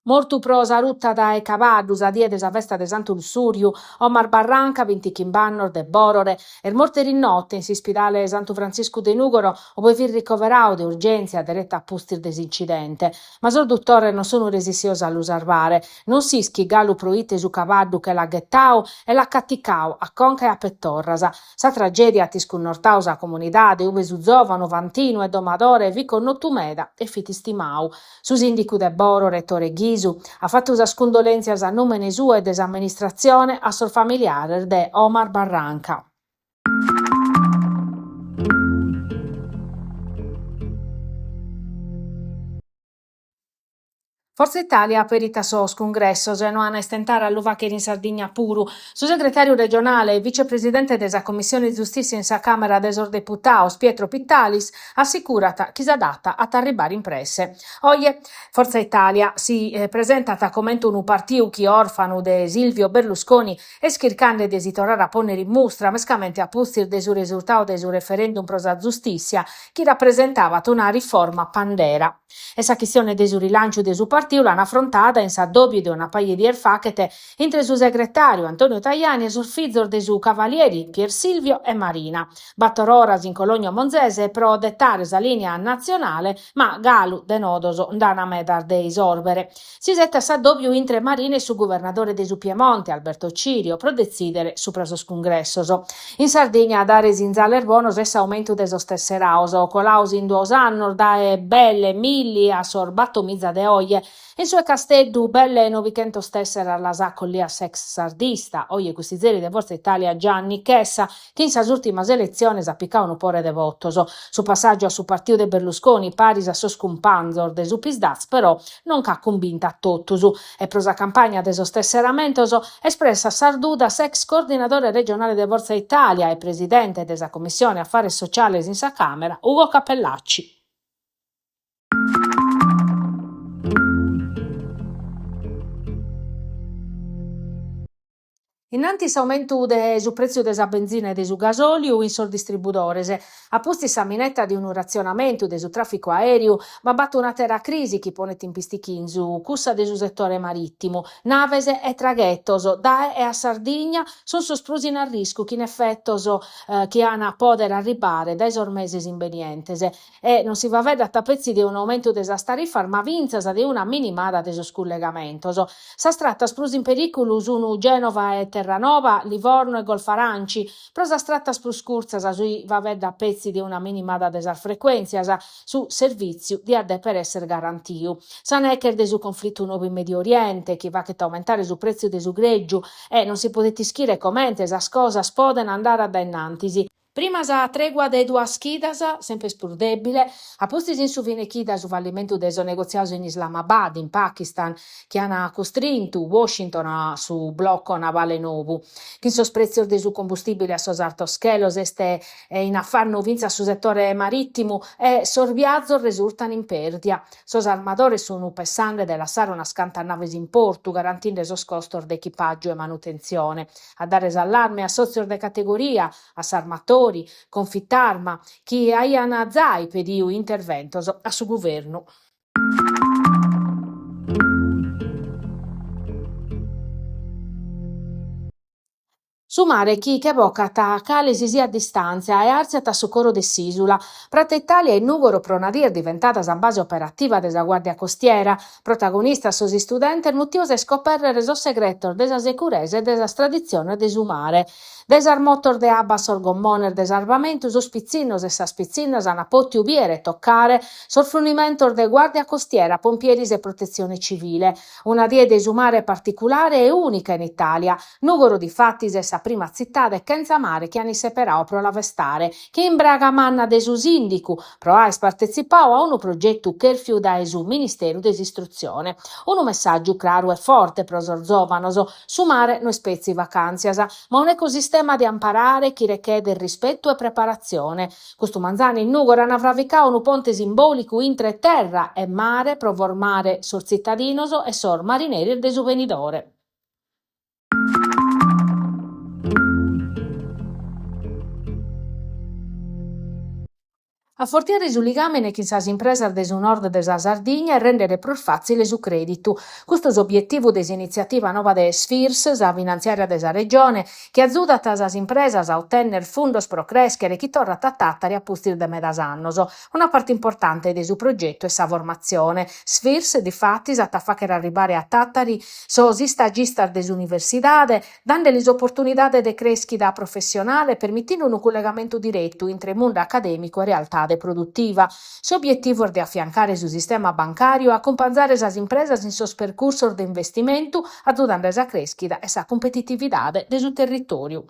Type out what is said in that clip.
Mortu pro sa ruta dae cabaddu sa die de sa festa de Santu Lussurju, Omar Barranca, bintichimb'annos, de Bòrore, est mortu eris note in s'ispidale Santu Frantziscu de Nùgoro, ube fit ricoveradu de urgèntzia deretu a pustis de s'incidente. Ma sos dutores non sunt resissios a lu sarvare. Non s'ischit galu pro ite su cabaddu che l'at ghetadu e l'at caticadu a conca e a petorras. Sa tragèdia at iscunnortadu sa comunidade ube su zòvanu fantinu e domadore fit connotu meda e fit istimadu. Su sìndicu de Bòrore, Tore Ghisu, at fatu sas cundolèntzias a nùmene suo e de s'amministratzione a sos familiares de Omar Barranca. Forza Italia aperit a sos cungressos e no an a istentare a lu fàghere in Sardigna puru. Su segretàriu regionale e vicepresidente de sa Commissione Giustìssia in sa Càmera de sos Deputados, Pietro Pittalis, assicurat chi sa data at a arribbare in presse. Oje, Forza Italia si presentat comente unu partiu chi, òrfanu de Silvio Berlusconi, est chircande de si torrare a pònnere in mustra, mescamente a pustis de su resurtadu de su referendum pro sa giustìssia, chi rapresentabat una riforma pandera. E sa chistione de su rilànciu de su partiu l'an afrontada in s'addòbiu de una paja 'e dies faghet intre su segretàriu Antonio Tajani e sos fizos de su Cavalieri Pier Silvio e Marina. Bator oras in Cologno Monzese pro detare sa lìnia natzionale, ma galu de nodos nd'an medas de isòrbere. S'isetat s'addòbiu intre Marina e su guvernadore de su Piemonte, Alberto Cirio, pro detzìdere subra sos cungressos. In Sardigna a dare sinzales bonos est s'aumentu de sos tesserados, colados in duos annos dae belle milli a sos batomiza de oje. In su 'e Casteddu belle novichentos tesseras las at collias s'ex sardista, oje cussizeri de Forza Italia Gianni Chessa, chi in sas ùrtimas eletziones at picadu unu pore de votos. Su passàgiu a su partiu de Berlusconi paris a sos cumpanzos de su Psd'Az però non nch'at cumbintu a totus e pro sa campagna de sos tesseramentos espressat sas dudas s'ex coordinadore regionale de Forza Italia e presidente de sa Commissione Affares Sociales in sa Càmera Ugo Cappellacci. Innantis s'aumentu de su prètziu de sa benzina e de su gasòliu in sos distribudores, a pustis sa mineta de unu ratzionamentu de su tràficu aèreu, ma b'at un'àtera crisi chi ponet in pistichinzu, cussa de su setore marìtimu. Naves e traghetos dae e a Sardigna sunt sos prus in arriscu chin efetos chi an a pòdere arribbare dae sos meses imbenientes. E non si faeddat petzi de un'aumentu de sas tarifas ma fintzas de una minimada de sos cullegamentos. Sas tratas prus in perìculu sun Gènova e Terranova, Livorno e Golfo Aranci. Pro sas tratas prus curtzas si faeddat petzi de una minimada de sas frecuèntzias, su servìtziu diat dèpere èssere garantiu. Sa neche est de su conflitu nou in Mediu Oriente, chi faghet aumentare su prètziu de su grègiu e non si podet ischire comente sas cosas podent andare a dae in antis. Prima sa tregua de duas chidas, semper prus dèbile, a pustis in su fine chida su fallimentu de sos negotziados in Islamabad, in Pakistan, chi ant custrintu Washington a su bloco navale nou. Chin sos prètzios de su combustìbile a sos artos chelos est in afannu fintzas su setore marìtimu e sos biazos resurtant in pèrdia. Sos armadores sunt pessande de lassare unas cantas naves in portu, garantinde sos costos de echipàgiu e manutentzione. A dare s'allarme assòtzios de categoria, Assarmatori, Confitarma, chi aiant zai pediu interventos a su guvernu. Su mare chi che bocat cale si siat distàntzia e àrtziat a su coro de s'ìsula. Prata Italia in Nùgoro pro una die est diventada sa base operativa de sa Guàrdia Costiera. Protagonistas sos istudentes mutios a iscopèrrere sos segretos de sa securesa e de sas traditziones de su mare. Dae sas motos de abba a sos gommones de sarvamentu, sos pitzinnos e sas pitzinnas ant pòtiu bìere e tocare sos frunimentos de Guàrdia Costiera, Pompieris e Protetzione Civile. Una die de su mare particulare e ùnica in Itàlia. Nùgoro difatis est sa prima tzitade chentza mare chi ant isseperadu pro la festare, chin braga manna de su sìndicu, pro aer partetzipadu a unu progetu chèrfiu dae su Ministeru de s'Istrutzione. Unu messàgiu craru e forte pro sos zòvanos, Su mare no est petzi vacàntzias, ma un'ecosistema de amparare chi rechedet rispetu e preparatzione. Custu manzanu in Nùgoro ant fravicadu unu ponte simbòlicu intre terra e mare pro formare sos tzitadinos e sos marineris de su benidore. Afortiare su ligàmene chin sas impresas de su nord de sa Sardigna e rèndere prus fàtzile su crèditu. Custu s'obietivu de s'initziativa nova de Sfirs, sa finantziària de sa Regione, chi azudat sas impresas a otènnere fundos pro crèschere chi torrat a Tàtari a pustis de medas annos. Una parte importante de su progetu est sa formatzione. Sfirs, difatis, at a fàghere arribare a Tàtari sos istagistas de s'universidade, dande·lis s'oportunidade de crèschida professionale e permitinde unu cullegamentu diretu intre mundu acadèmicu e realtade produtiva. S'obietivu est de afiancare su sistema bancàriu e acumpanzare sas impresas in sos percursos de investimentu, azudande sa crèschida e sa cumpetitividade de su territòriu.